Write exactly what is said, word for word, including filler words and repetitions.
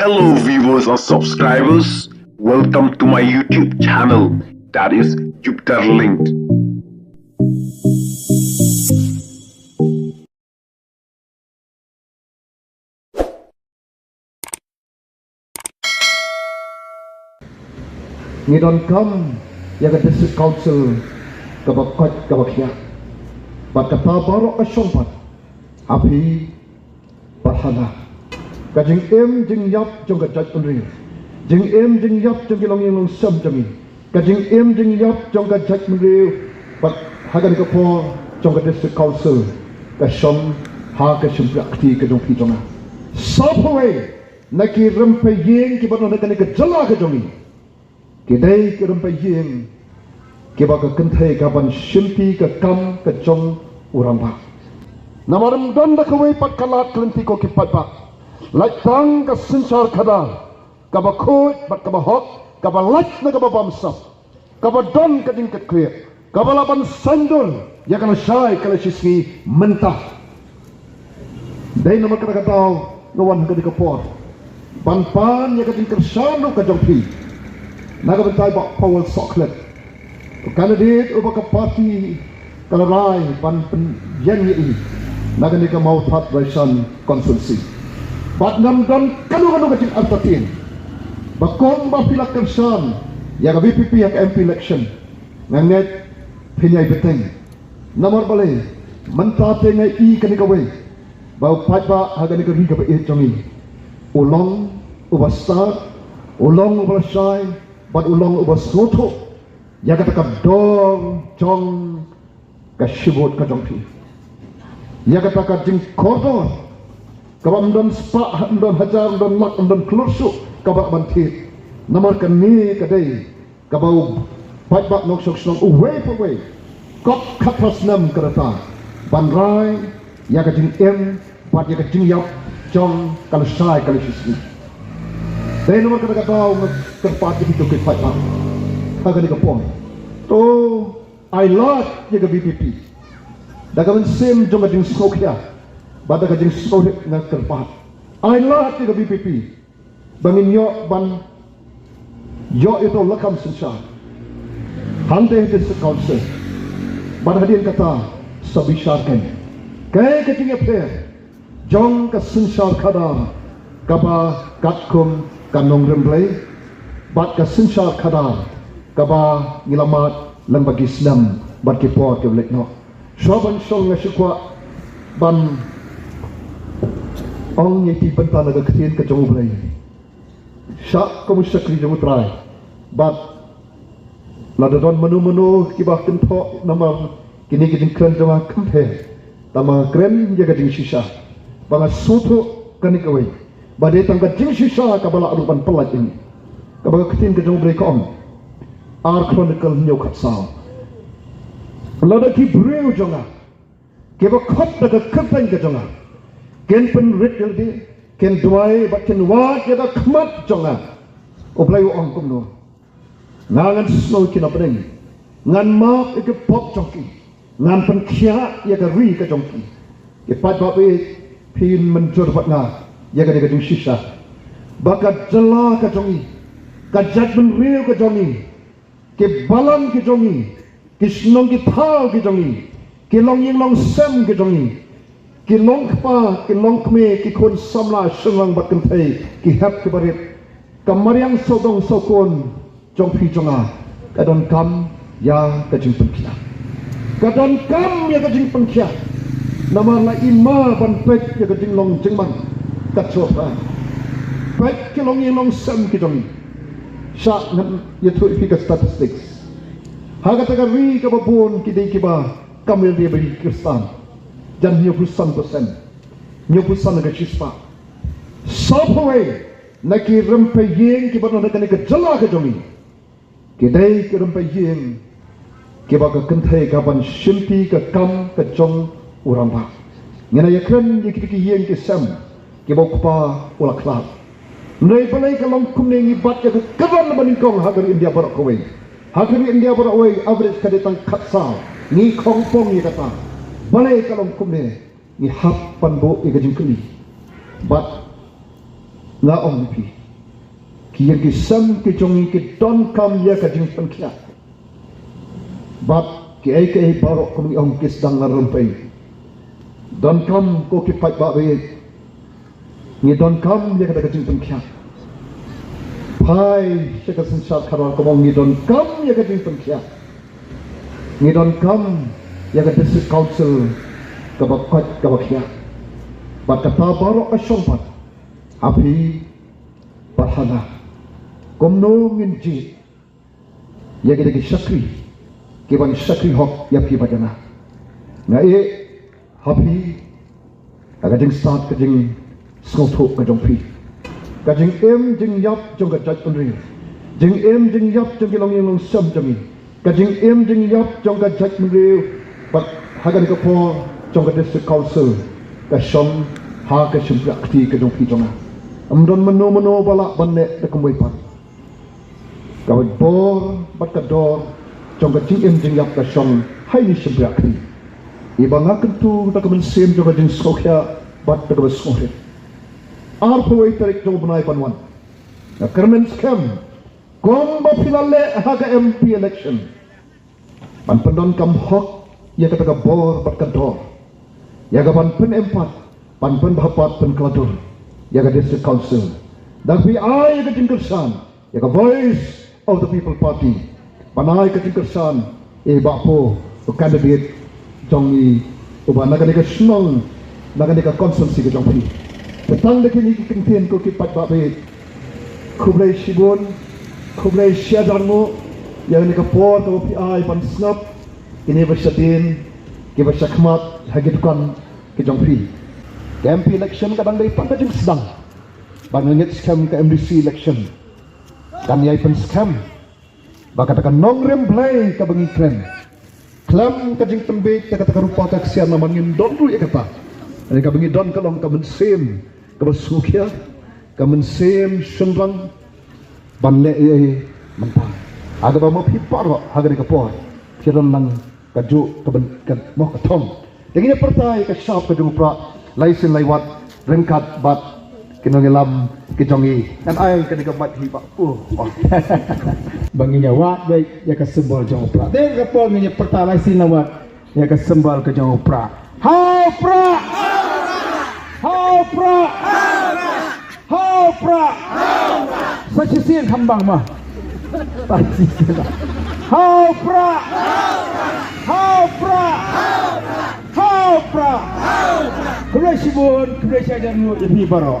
Hello, viewers and subscribers. Welcome to my YouTube channel, that is Jupiter Linked. Ngi donkam ïa ka District Council kaba koit kaba khiah. Bad kata baroh ka shong pat ha phi bad ha nga. Ka jingim jingïap jong ka jaitbynriew, jingim jingïap jong ki longïing longsem jong ngi, ka jingim jingïap jong ka jaitbynriew bad ha kane ka por jong ka District Council ka shong ha ka shympriahkti ka jong phi jong nga. Saphew wei na ki rympei ïing kiba don ha kane ka jylla ka jong ngi ki dei ki rympei ïing kiba ka kynthei ka ban shimti ka kam ka jong u rangbah. Namar ym don da kawei pat ka lad ka lynti ko ki paidbah, lait tang ka synshar khadar kaba khuid bad kaba hok, kaba lait na kaba bamsap, kaba don ka jingkitkhlieh, kaba lah ban saiñdur ïa ka lashai ka lashisngi mynta. Dei namar kata ka daw nga wan ha kane ka por ban pan ïa ka jingkyrshan ruh ka jong phi na ka bynta i Bah Powell Sohkhlet, u candidate uba ka party ka la rai ban pynïeng ïa i na kane ka Mawthadraishan constituency. Bad ngam don kano kano ka jingartatien ba kumba phi la kyrshan ïa ka V P P ha ka M P election, nga ngeit phin ïai bteng. Namar balei, mynta te nga i kane kawei ba u paidbah ha kane ka ri kaba ïeit jong ngi u long uba stad, u long uba lashai bad u long uba sngewthuh ïa kata ka dor jong ka shi vote ka jong phi, ïa kata ka jingkordor kaba ym don spah, ym don hajar, ym don lak, ym don klur shuh kaba lah ban thied. Namar kane ka dei kaba u paidbah nongshong shnong uwei pa uwei, kop khatphra snem ka rta ban rai ïa ka jingim bad ïa ka jingïap jong ka lashai ka lashisngi. Dei namar kata ka daw nga kyrpad ïa phi to ki paidbah ha kane ka por, to ai lad ïa ka V P P. Da ka mynsiem jong ka jingsngewkhia bad da ka jingsngewheh nga kyrpad, ai lad ïa ka V P P ba ngin ïoh ban ïoh ïa uto u lakam synshar hangtei ha District Council. Bad hadien kata sa bishar kein, kaei ka jingïapher jong ka synshar khadar kaba katkum ka nongrim Blei bad ka synshar khadar kaba ngi la mad lyngba ki snem bad ki por kiba leit noh. Shuwa ban shong nga shu kwah ban ong ïa ki bynta na ka ktien ka jong U Blei. Shah kum u shakri jong U Trai bad lada don mano mano kiba kynthoh namar kine ki jingkren jong nga, kynthei, tang ba nga kren ïa ka jingshisha ba nga sngewthuh kane kawei ba dei tang ka jingshisha kaba lah ruh ban pyllait ïa ngi. Kaba ka ktien ka jong U Blei ka ong, Ar Chronicle hynñiew khatsaw, lada ki briew jong nga kiba khot da ka kyrteng ka jong nga kin pynrit ïa lade, kin duwai bad kin wad ïa ka khmat jong nga, U Blei u ong kumno, nga ngan sngewthuh na pdeng, ngan map ïa ki pop jong ki, ngan pynkhiah ïa ka ri ka jong ki. Ki paidbah, phin mynjur bad nga ïa kane ka jingshisha ba ka jylla ka jong ngi, ka jaitbynriew ka jong ngi, ki balang ki jong ngi, ki shnong ki thaw ki jong ngi, ki longïing longsem ki jong ngi, ki longkpa ki longkmie, ki khun samla shynrang bad kynthei, ki hep ki barit, ka mariang sawdong sawkun jong phi jong nga ka donkam ïa ka jingpynkhiah. Ka donkam ïa ka jingpynkhiah. Namar la i ma ban peit ïa ka jinglong jingman ka jong phi. Peit ki longïing longsem ki jong ngi. Shah ngan ïathuh ïa phi ka statistics. Ha kata ka ri kaba bun ki dei kiba kam ïalade bad ki Khristan, jan hynñiewphew san percent, hynñiewphew san ka shispah. Saphew wei na ki rympei ïing kiba don ha kane ka jylla ka jong ngi ki dei ki rympei ïing kiba ka kynthei ka ban shimti ka kam ka jong u rangbah. Ngin ïa kren ïa kita ki ïing ki sem kiba u kpa u la khlad. Hynrei balei ka long kumne? Ngi bat ïa ka kyrdan ba nyngkong ha ka ri India baroh kawei. Ha ka ri India baroh kawei average ka dei tang khatsaw. Ngi khongpong ïa kata. Balei ka long kumne? Ngi hap ban buh ïa ka jingkylli. Bad Nga ong ïa phi, ki ïing ki sem ki jong ngi ki donkam ïa ka jingpynkhiah. Bad kiei kiei baroh kum ngi ong ki sdang na rympei, donkam ko ki paidbah ba ïeit, ngi donkam ïa kata ka jingpynkhiah. Phai sha ka synshar khadwar, kum ong ngi donkam ïa ka jingpynkhiah. Ngi donkam ïa ka District Council kaba koit kaba khiah. Bad kata baroh ka shong pat ha phi bad ha nga. Kumno ngin jied ïa kita ki shakri ki ban shakri hok ïa phi bad ïa nga? Nga ïeh ha phi ha ka jingstad ka jingsngewthuh ka jong phi. Ka jingim jingïap jong ka jaitbynriew, jingim jingïap jong ki longïing longsem jong ngi, ka jingim jingïap jong ka jaitbynriew, bad ha kane ka por jong ka District Council ka shong ha ka shympriahkti ka jong phi jong nga. Ym don mano mano ba lah ban leh da kumwei pat. Ka bor bad ka dor jong ka jingim jingïap ka shong ha ine i shympriahkti, iba nga kyntu da ka mynsiem jong ka jingsngewkhia bad da kaba sngewrit. Arphew wei tarik jong u bnai ban wan, nga kyrmen skhem, kumba phi la leh ha ka M P election, ban pyndonkam hok ïa kata ka bor bad ka dor, ïa ka ban pynempat, ban pynbha pat pynkylla dur ïa ka District Council. Da phi ai ïa ka jingkyrshan ïa ka Voice of the People Party, ban ai ka jingkyrshan ïa i Bah Pu, u candidate jong ngi uba na kane ka shnong, na kane ka constituency ka jong phi. Te tang da kine ki kyntien ko ki paidbah ba ïeit, khublei shibun, khublei shihajar nguh ïa kane ka por kaba phi ai ban sngap kine ba shadien, kiba shakhmat ha ki dukan ki jong phi. Ka M P election ka dang dei tang ka jingsdang ba nga ngeit skhem ka M D C election kan ïai pynskhem ba kata ka nongrim Blei kaba ngi kren, khlem ka jingpynbiej da kata ka rupa ka ksiar, namar ngim don ruh ïa kata. Hynrei kaba ngi don ka long ka mynsiem kaba sngewkhia, ka mynsiem shynrang ban leh ei ei mynta. Ha kaba ma phi baroh ha kane ka por phi don lang kajuh ka byn-, ka moh ka thong. Te ngin ïa pyrta ïa ka shap ka jong u Prah lai sien lai wat ryngkat bad ki nongïalam ki jong ngi. Ngan ai kane ka mic hi Bah Pu. Ba ngin ïa wad beit ïa ka symbol jong u Prah. Te ka por ngin ïa pyrta lai sien lai wat ïa ka symbol ka jong u Prah. Ha u Prah! Ha u Prah! Ha u Prah! Sa shisien khambang ma. Sa shisien. Ha u Prah! Ha u Prah! Ha u Prah! Khublei shibun, khublei shihajar nguh ïa phi baroh.